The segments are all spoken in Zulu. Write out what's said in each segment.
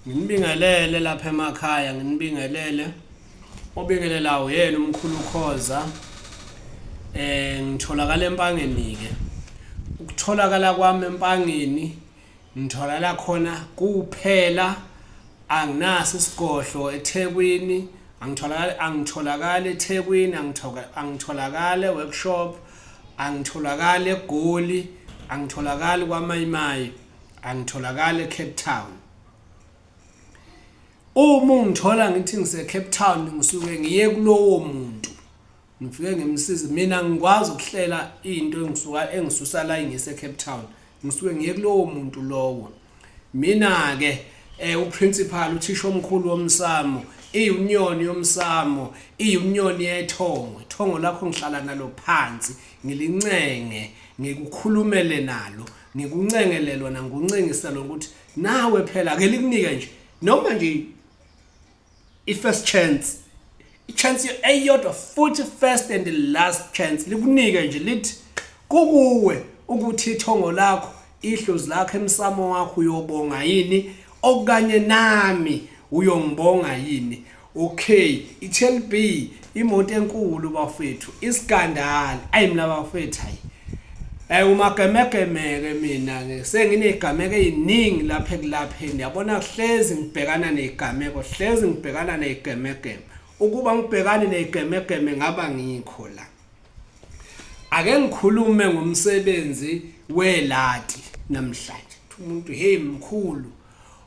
Nginibingelele lapha emakhaya, nginibingelele. Obingelela uyena umkhulu Khoza. Ngitholakala Empangeni ke. Ukutholakala kwami Empangeni ngitholakala khona kuphela, anginaso isigodlo eThekwini, angitholakala eThekwini, angitholakala workshop, angitholakala eGoli, angitholakali kwaMayimayi, angitholakala eCape Town. Uma ungithola ngithi ngise Cape Town, ngisuke ngiye kulowo muntu, ngifike ngimsize. Mina ngikwazi ukuhlela into engisuka engisusa la ngise Cape Town, ngisuke ngiye kulowo muntu lowo. Mina ke uprincipal, uthisha omkhulu womsamo, iunion yomsamo, iunion yethongo, ithongo lakho ngihlala nalo phansi, ngilincenge, ngikukhulumele nalo, ngikuncengele lona, ngikuncengisa lo ukuthi nawe phela ake likunike nje noma nje i-first chance, i-chance eyodwa futhi, first and last chance, likunike nje, lithi kukuwe ukuthi ithongo lakho, idlozi lakho emsamo wakho uyobonga yini, okanye nami uyongibonga yini. Okay, i-TLB imoto enkulu bafethu, iskandal. Ayi mina bafethu, hayi, umagemegemeke mina ke senginezigameko eziningi lapha ekulapheni, yabona. Hlezi ngibhekana nezigameko, hlezi ngibhekana nezigemegeme. Ukuba ngibhekane nezigemegeme ngaba ngikho la. Ake ngikhulume ngomsebenzi welati namhlanje. Umuntu, hey mkhulu,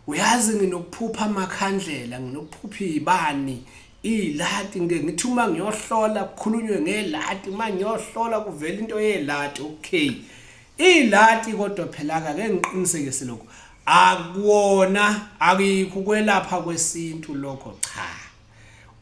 uyazi nginokuphupha amakhandlela, nginokuphupha izibani, ilati. Ngeke ngithi uma ngiyohlola kukhulunywe ngelati, uma ngiyohlola kuvela into yelati. Okay, ilati kodwa phela ake ngiqinisekise lokho, akuwona, akikho ukwelapha kwesintu lokho, cha.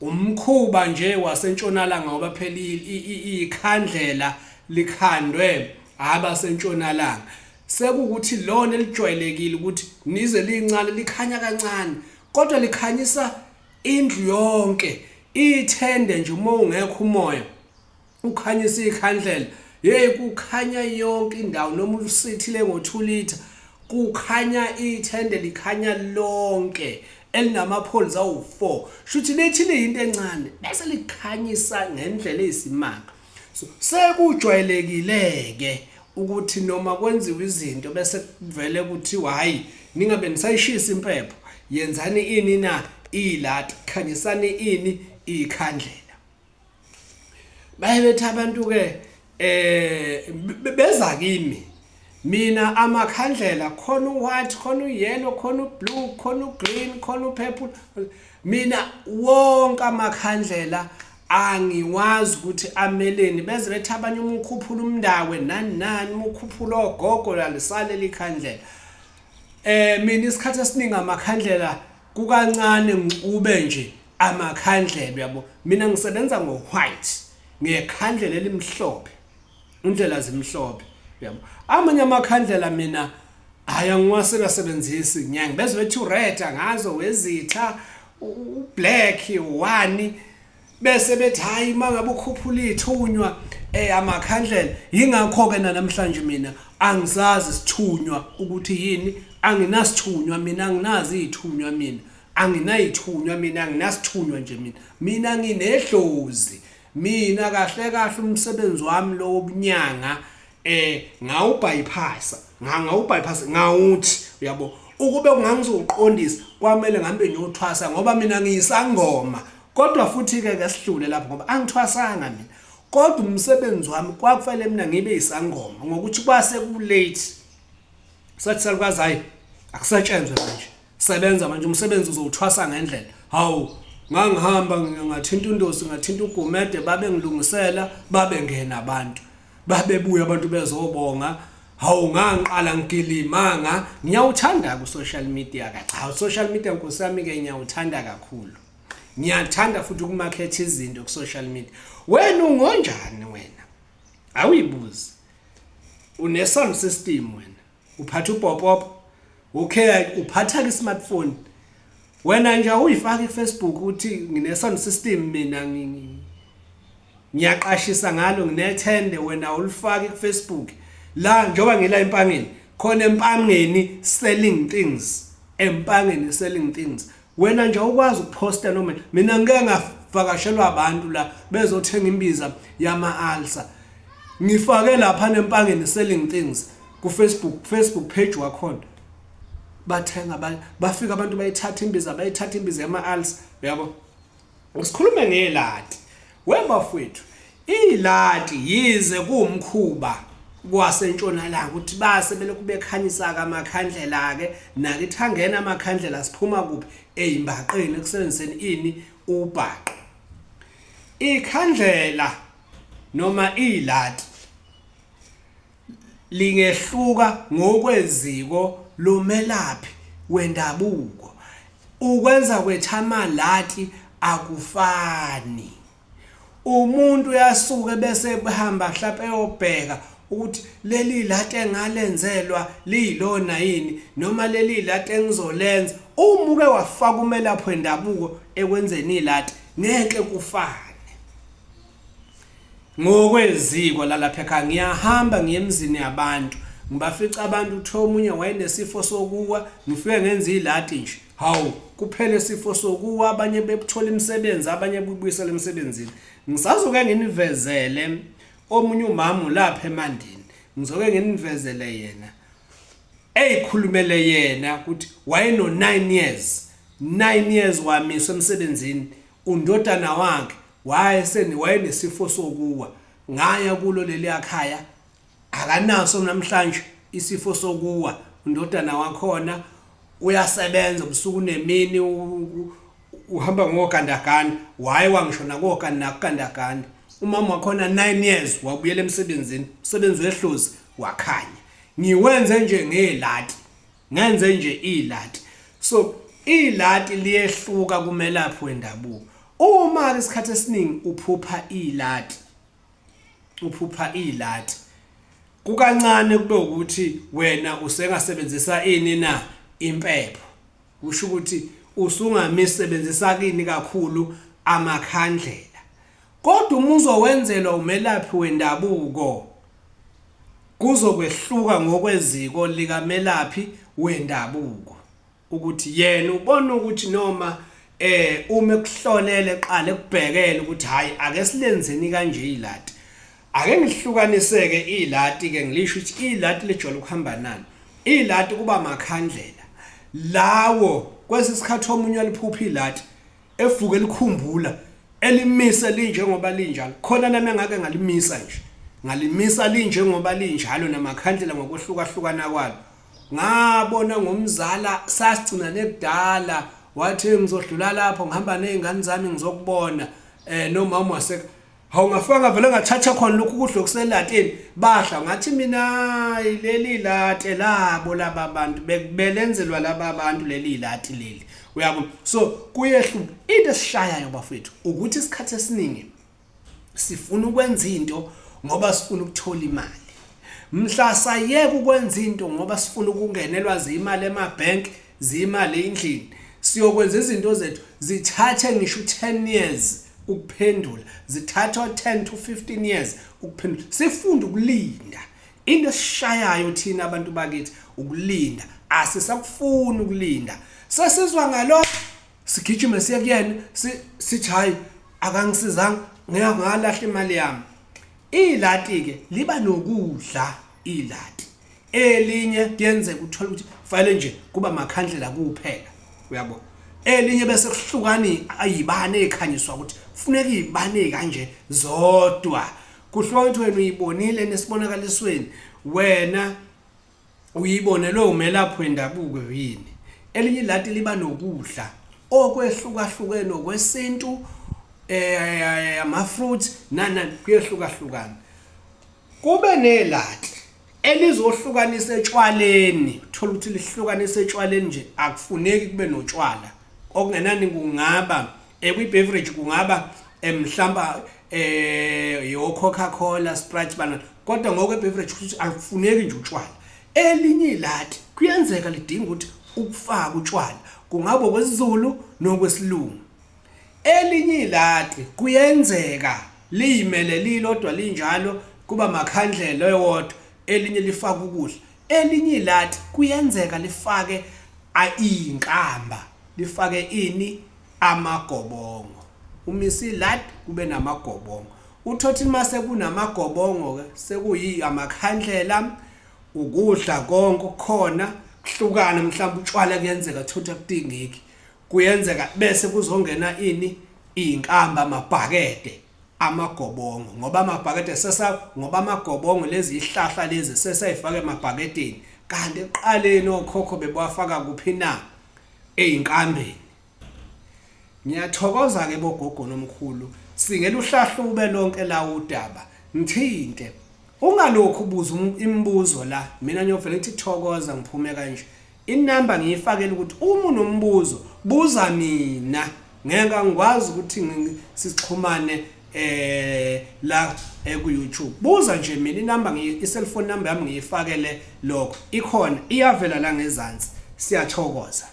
Umkhuba nje wasentshonalanga, ngoba phela ikhandlela likhandwe abasentshonalanga. Sekukuthi lona elijwayelekile ukuthi nize lincane, likhanya kancane, kodwa likhanyisa indlu yonke, ithende nje. Uma ungekho umoya ukhanyisa ikhandlela, hey, kukhanya yonke indawo. Noma usithile ngo2 liter, kukhanya ithende, likhanya lonke, elinama-poles awu4. Shuthi lithi liyinto encane bese likhanyisa ngendlela eyisimanga. So sekujwayelekile ke ukuthi noma kwenziwa izinto bese kuvele kuthiwa, hayi, ningabe nisayishisa impepho, yenzani ini na ilati, khanyisani ini ikhandlela. Baye bethi abantu ke beza kimi mina, amakhandlela khona uwhite, khona uyellow, khona ublue, khona ugreen, khona upurple. Mina wonke amakhandlela angiwazi ukuthi ameleni. Beze bethi abanye uma ukhuphula umndawe nani nani, uma ukhuphula ogogo, lalisale likhandlela. Mina isikhathi esiningi amakhandlela kukancane ngicube nje amakhandlela, uyabo. Mina ngisebenza ngo-white, ngekhandlela elimhlophe, indlela zimhlophe, uyabo. Amanye amakhandlela mina hayi, angiwasebenzisi. Ngiyangibezwe bethi ured angazo wezitha, ublack wani, bese bethi hayi, mangabe ukhuphula ithunywa amakhandlela. Yingakho ke namhlanje mina angisazi isithunywa ukuthi yini. Anginasithunywa mina, anginazi izithunywa mina, anginayithunywa mina, anginasithunywa nje mina. Mina nginedlozi mina. Kahle kahle umsebenzi wami lo wobunyanga ngawubypassa, ngawubypass, ngawuthi uyabo, ukube ungangizoqondisa kwamele ngihambe ngiyothwasa, ngoba mina ngiyisangoma. Kodwa futhi ke ke sihlule lapho, ngoba angithwasanga mina, kodwa umsebenzi wami kwakufanele mina ngibe isangoma, ngokuthi kwase ku late. Sathi salukazi, hayi, akusetshenzwe manje, sebenza manje, umsebenzi uzowuthwasa ngendlela. Hawu, ngangihamba ngathinta uNdosi, ngathinta uGumede, babe ngilungisela, babe ngena abantu, babebuya abantu bezobonga. Hawu, ngangiqala ngigilimanga. Ngiyawuthanda ku social media ka, cha, social media, nkosi yami ke, ngiyawuthanda kakhulu. Ngiyathanda futhi ukumaketha izinto ku social media. Wena ungonjani wena? Awuyibuzi, une sound system wena, uphatha upopopo. Okay, uphatha ke smartphone wena nje, uyifaka kuFacebook uthi ngine sound system mina, ngiyaqashisa ngalo, nginethende. Wena ulifake kuFacebook la, njoba ngila Empangeni khona, Empangeni selling things. Empangeni selling things. Wena nje ukwazi ukuposta noma mina ngeke ngavakashelwa abantu la bezothenga imbiza yama-ulcer. Ngifake lapha nempangeni selling things ku Facebook page wakhona. Bathenga bafika abantu bayithatha imbiza, yama-ulcer, uyabo. Sikhulume ngelati. Webafowethu, ilati yize kuwumkhuba kwasentshonalanga ukuthi base belokhu bekhanyisa amakhandlela ke nakithi angena amakhandlela siphuma kuphi ezimbaqeni ekusebenziseni ini ubhaqo. Ikhandlela noma ilati lingehluka ngokweziko lomelaphi wendabuko. Ukwenza kwethu amalati akufani. Umuntu uyasuka bese ehamba mhlawumbe eyobheka ukuthi leli lati engalenzelwa liyilona yini noma leli lati engizolenza. Uma uke wafaka umelaphi wendabuko ekwenzeni ilati ngeke kufane. Ngokweziko lalapha ekhaya ngiyahamba ngiye emzini yabantu ngibafica abantu uthe omunye wayenesifo sokuwa, ngifike ngenza ilati nje, hawu kuphele isifo sokuwa, abanye bebuthola imisebenzi, abanye bubuyisela emsebenzini. Ngisazoke nginivezele omunye umama lapha eMandini, ngizoke nginivezele yena eyikhulumele yena ukuthi wayeno 9 years, 9 years wamiswa emsebenzini, undodana wakhe wayenesifo sokuwa. Ngaya kulo leli ekhaya akanaso namhlanje isifo sokuwa, undodana wakhona uyasebenza ubusuku nemini, uhamba ngogandaganda, waye wangishona kogandaganda. Umama wakhona 9 years wabuyela emsebenzini, umsebenzi wehlozi wakhanya. Ngiwenze nje ngelati, ngenze nje ilati. So ilati liyehluka kumelaphi wendabuko. Uma isikhathi esiningi uphupha ilati, uphupha ilati kukancane kube ukuthi wena usengasebenzisa ini na impepho, kusho ukuthi usungamisebenzisa kini kakhulu amakhandlela. Kodwa uma uzowenzelwa umelaphi wendabuko kuzokwehluka ngokweziko likamelaphi wendabuko, ukuthi yena ubona ukuthi noma uma ekuhlolele qale kubhekele ukuthi hayi ake silenzeni kanje ilati, ake ngihlukaniseke ilati ke ngilisho ukuthi ilati lijwayele ukuhamba nani. Ilati kuba amakhandlela lawo kwesisikhathi omunye aliphupha ilati evuke likhumbula elimise linjengoba linjalo. Khona nami engake ngalimisa nje, ngalimisa linjengoba linjalo namakhandlela ngokuhlukahlukana kwalo. Ngabona ngomzala sasigcina nekudala, wathi ngizodlula lapho ngihamba nezingane zami ngizokubona nomama wase hawu ngafika vele ngathatha khona lokhu kudla okuselatini bahla. Ngathi mina leli lati labo laba bantu bekubelenzelwa laba bantu leli lati leli, uyabo. So kuyehluka. Into esishayayo bafethu ukuthi isikhathi esiningi sifuna ukwenza into ngoba sifuna ukuthola imali. Mhla sayeka ukwenza into ngoba sifuna ukungenelwa zimali emabank, zimali endlini, siyokwenza izinto zethu zithathe ngisho 10 years ukuphendula, zithatha 10 to 15 years ukuphendula. Sifunda ukulinda. Into esishayayo thina abantu bakithi ukulinda, asisakufuni ukulinda. Sesizwa ngalo sigijime siye kuyena sithi hayi akangisizanga, ngeke ngalahla imali yami. Ilati ke liba nokudla ilati elinye kuyenzeka uthola ukuthi fanele nje kuba makhandlela kuphela, uyabo. Elinye bese kuhlukani ayibane ekhanyiswa ukuthi kufuneka izibane kanje zodwa. Kuhluka ukuthi wena uyibonile nesibonakalisweni, wena uyibonelwe umelaphi wendabuko yini. Elinye ilati liba nokudla okwehlukahlukene okwesintu, ama fruits nana kuyehlukahlukana. Kube nelati elizohlukanisa etshwaleni, uthola ukuthi lihlukanisa etshwaleni nje akufuneki kube notshwala. Okungenani kungaba kwi beverage kungaba mhlamba yo Coca-Cola, Sprite bana, kodwa ngokwe beverage ukuthi akufuneki nje utshwala. Elinye ilati kuyenzeka lidinga ukuthi ukufaka utshwala, kungaba kwesiZulu nokwesilungu. Elinye ilati kuyenzeka liyimele lilodwa linjalo kuba makhandlela ewodwa, elinye lifaka ukudla. Elinye ilati kuyenzeka lifake Ayinkamba lifake ini amagobongo. Umisa iladi kube namagobongo. Uthothi mase kunamagobongo ke sekuyi amakhandlela, ukudla konke okukhona kuhlukana, mhlawumbe utshwala kuyenzeka thutha kudingeki, kuyenzeka bese kuzongena ini izinkamba, amabhakede amagobongo, ngoba amabhakede sesa, ngoba amagobongo lezi ihlahla lezi sesayifaka emabhakedeni, kanti eqaleni okhokho bebawafaka kuphi na? Ezinkambeni. Ngiyathokoza ke bogogo nomkhulu, singela uhlahlube lonke la udaba. Ngithinte ungalokhu ubuza imibuzo la, mina ngiyovela ngithi thokoza ngiphume kanje. Inamba ngiyifakela ukuthi uma unombuzo buza mina, ngeke angikwazi ukuthi sixhumane la ku YouTube. Buza nje mina, inamba i-cellphone number yami ngiyifakele lokho, ikhona iyavela la ngezansi. Siyathokoza.